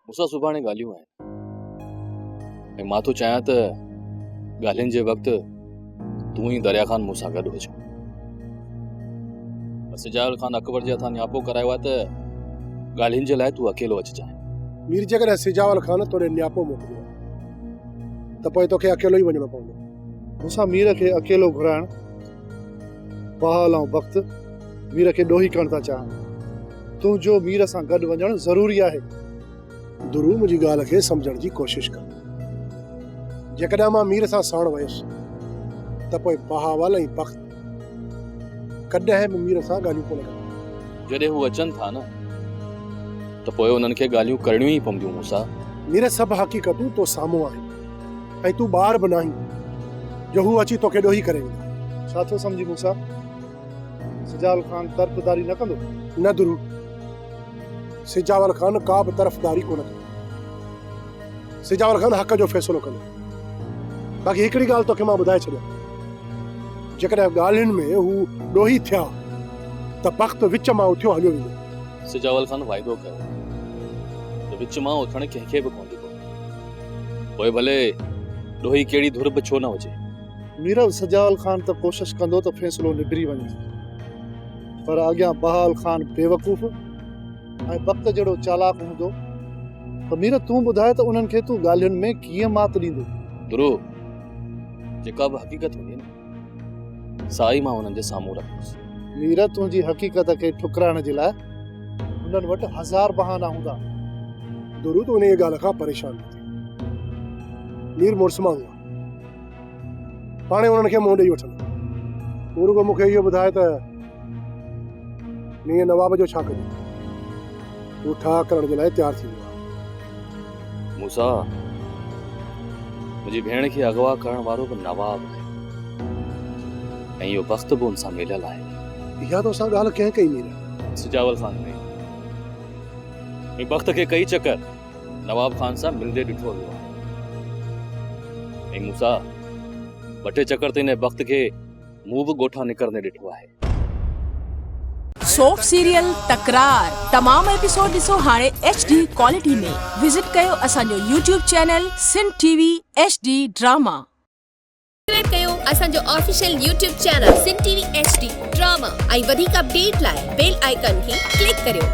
مون سان سڀاڻي ڳالهيون آهن ۽ مان ٿو چاهيان ته ڳالهين جي وقت تون ۽ دريا خان مون سان گڏ هجو. پر سجاول خان اڪبر جي هٿان نياپو ڪرايو آهي ته ڳالهين جي لاء تون اڪيلو اچجانء. مير جيڪڏهن سجاول خان توڏي نياپو موڪليو آهي ته پوء توکي اڪيلو ئي وڃڻو پوندو. مون سان مير کي اڪيلو گهرائڻ بحال ۽ بخت مير کي ڏوهي ڪرڻ ٿا چاهن. تنهنجو مير سان گڏ وڃڻ ضروري آهي. درو منهنجي ڳالهه کي سمجهڻ جي ڪوشش ڪر. جيڪڏهن مان مير سان ساڻ ويس ته پوء بهاول ۽ بخت ڪڏهن به مير سان ڳالهيون ڪونه ڪندا. جڏهن هو اچن ٿا نه ته پوء انهن کي ڳالهيون ڪرڻيون ئي پونديون مون سان. مير سڀ حقيقتون تو سامهون آهن ۽ تون ٻار به ناهين جو هو اچي توکي ڏوهي ڪري ويندا. ڇا ٿو سمجهين مون سان؟ سجاول خان طرفداري نه ڪندو؟ نه درو، سجاول خان ڪا به طرفداري ڪونه ڪندو. سجاول خان حق جو فيصلو ڪندو. باقي هڪڙي ڳالهه توکي مان ٻڌائي ڇڏيان، جيڪڏهن ڳالهين ۾ هو ڏوهي ٿيا ته بخت وچ مان اٿيو هليو ويندو. سجاول خان واعدو ڪيو ته وچ مان اٿڻ ڪنهن کي به ڪونه ڏبو، پوء ڀلي ڏوهي ڪهڙي ڌر به ڇو نه هجي. ميرل سجاول خان ته ڪوشش ڪندو ته فيصلو نبري وڃي پر اڳيان بهاول خان بيوقوف ۽ بخت جهڙو چالاڪ هوندو ته مير تون ٻڌاء ته انهن کي تون ڳالهين ۾ ڪيئن مات ڏيندين؟ درو، جيڪا به حقيقت هوندي نه سا ئي مان انهن جي سامهون رکندس. مير تنهنجي حقيقت کي ٺڪرائڻ جي لاء انهن وٽ هزار بهانا هوندا. درو تون انهيء ڳالهه کان پريشان نه ٿي. مير مڙس ماڻهو آهي. پاڻهي انهن کي منهن ڏيئي وٺندو. تون رڳو مون کي اهو ٻڌاء ته انهيء نواب جو ڇا ڪجي؟ هو ٺاهه ڪرڻ جي لاء تيار ٿي ويو آهي. موسيٰ، منهنجي ڀيڻ کي اغوا ڪرڻ وارو به نواب آهي ۽ اهو بخت به ان سان مليل آهي. اها تو سان ڳالهه ڪنهن ڪئي مير؟ سجاول خان ڪئي. ۽ بخت کي ڪئي چڪر نواب خان سان ملندي ڏٺو ويو آهي ۽ موسيٰ ٻه ٽي چڪر ته ان بخت کي مون به ڳوٺان نڪرندي ڏٺو آهي. سوپ سيريل تڪرار تمام ايپيسوڊ ڏسو هاڻي ايڇ ڊي ڪوالٽي ۾ وزٽ ڪيو اسان جو YouTube channel Sindh T V H D drama. Subscribe ڪيو اسان جو official YouTube channel Sindh T V H D drama ۽ وڌيڪ اپڊيٽ لاء بيل آئيڪان کي ڪلڪ ڪريو.